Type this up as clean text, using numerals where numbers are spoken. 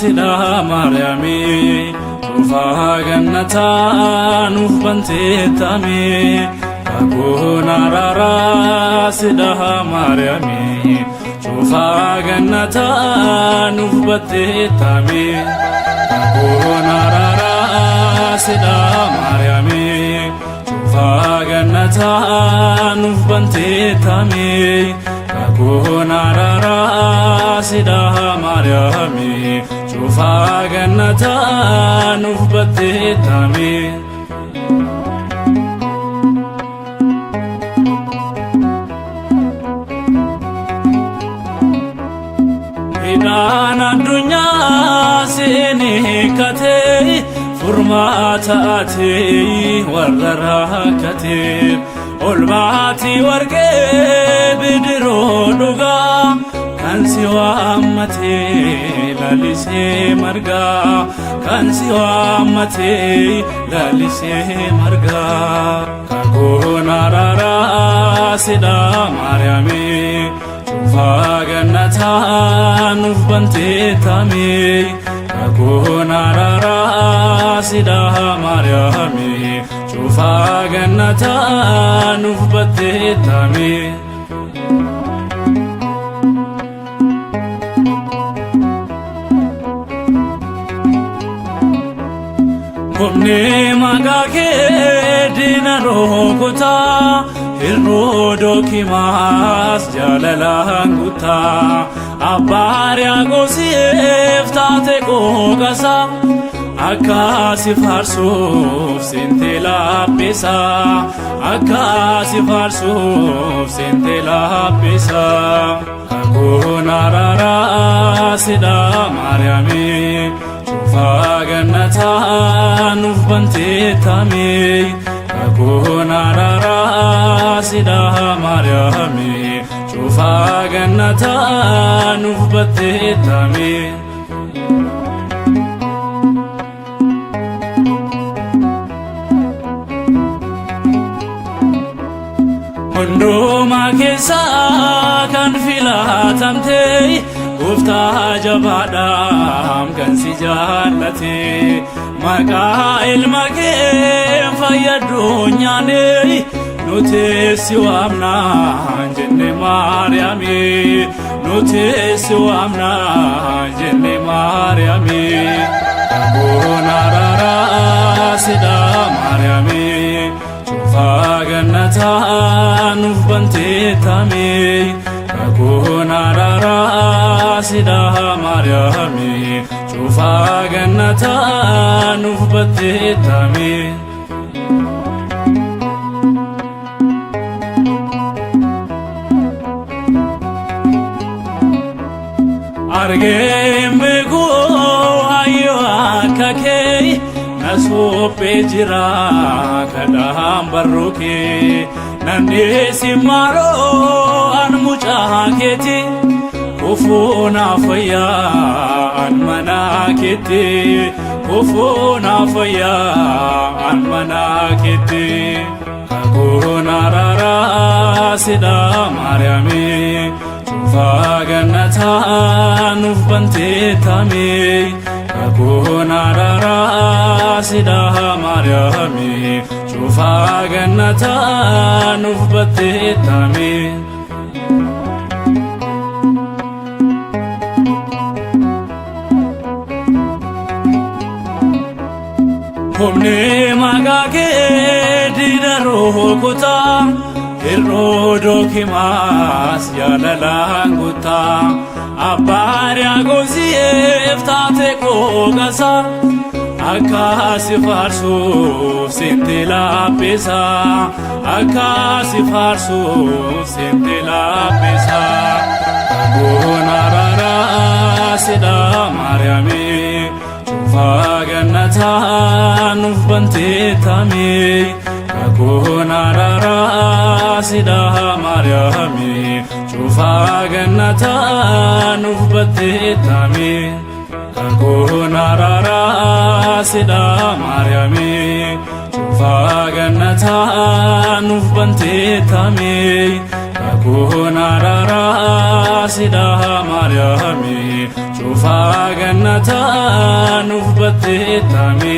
Sidhaa Maariyaamii Cufaa gannataa nuuf banteettamii Kakuun araaraa sidhaa Maariyaamii Cufaa gannataa nuuf banteettamii Kakuun araaraa sidhaa Maariyaamii Cufaa gannataa nuuf banteettamii Kakuun araaraa sidhaa Maariyaamii Cufaa gannataa nuuf banteettamii. Hidhaan addunyaa siin hiikkatee furmaata ati warra rakkateef ol baatii warqee bidiruu dhugaa kan si waammatee lalisee margaa kan si waammatee lalisee margaa kakuun araaraa sidhaa Maariyaamii. Cufaa gannataa nuuf banteettamii Kakuun araaraa sidhaa Maariyaamii Cufaa gannataa nuuf banteettamii. Humni maqaa kee diina rukutaa hir'uu dookimaas jaalalaan guutaa abbaa Riyaaqoosiif taate qooqasa akka si faarsuuf seente laphisa akka si faarsuuf seente laphisa kakuun araaraa sidhaa Maariyaamii. Cufaa gannataa nuuf banteettamii Kakuun araaraa sidhaa Maariyaamii Cufaa gannataa nuuf banteettamii. Hundumaa keessaa kan filatamte gooftaa jabaadhaam kan si jaallate maqaa ilma kee fayyadduunyaane nuti si waamnaan jenne Maariyaami nuti si waamnaan jenne Maariyaami kakuun araaraa sidhaa Maariyaami. Cufaa gannataa nuuf banteettamii Kakuun araaraa sidhaa Maariyaamii Cufaa gannataa nuuf banteettamii. Argeen beeku hayyoo akka kee na suphee jira kadhaan barruu kee namni si maaloo an mucaa keeti kufuu naaf wayyaa an mana keetti kufuu naaf wayyaa an mana keetti kakuun araaraa sidhaa Maariyaamii. Cufaa gannataa nuuf banteettamii Kakuun araaraa sidhaa Maariyaamii Cufaa gannataa nuuf banteettamii. Humni maqaa kee diina rukutaa hir'uu dookimaas jaalalaan guutaa abbaa Riyaaqoosiif taate qooqasa akka si faarsuuf seente laphisa akka si faarsuuf seente laphisa kakuun araaraa sidhaa Maariyaamii. Cufaa gannataa nuuf banteettamii Kakuun araaraa sidhaa Maariyaamii Cufaa gannataa nuuf banteettamii Kakuun araaraa sidhaa Maariyaamii Cufaa gannataa nuuf banteettamii Kakuun araaraa sidhaa Maariyaamii. Dhufaa gannataa nuuf batteettame.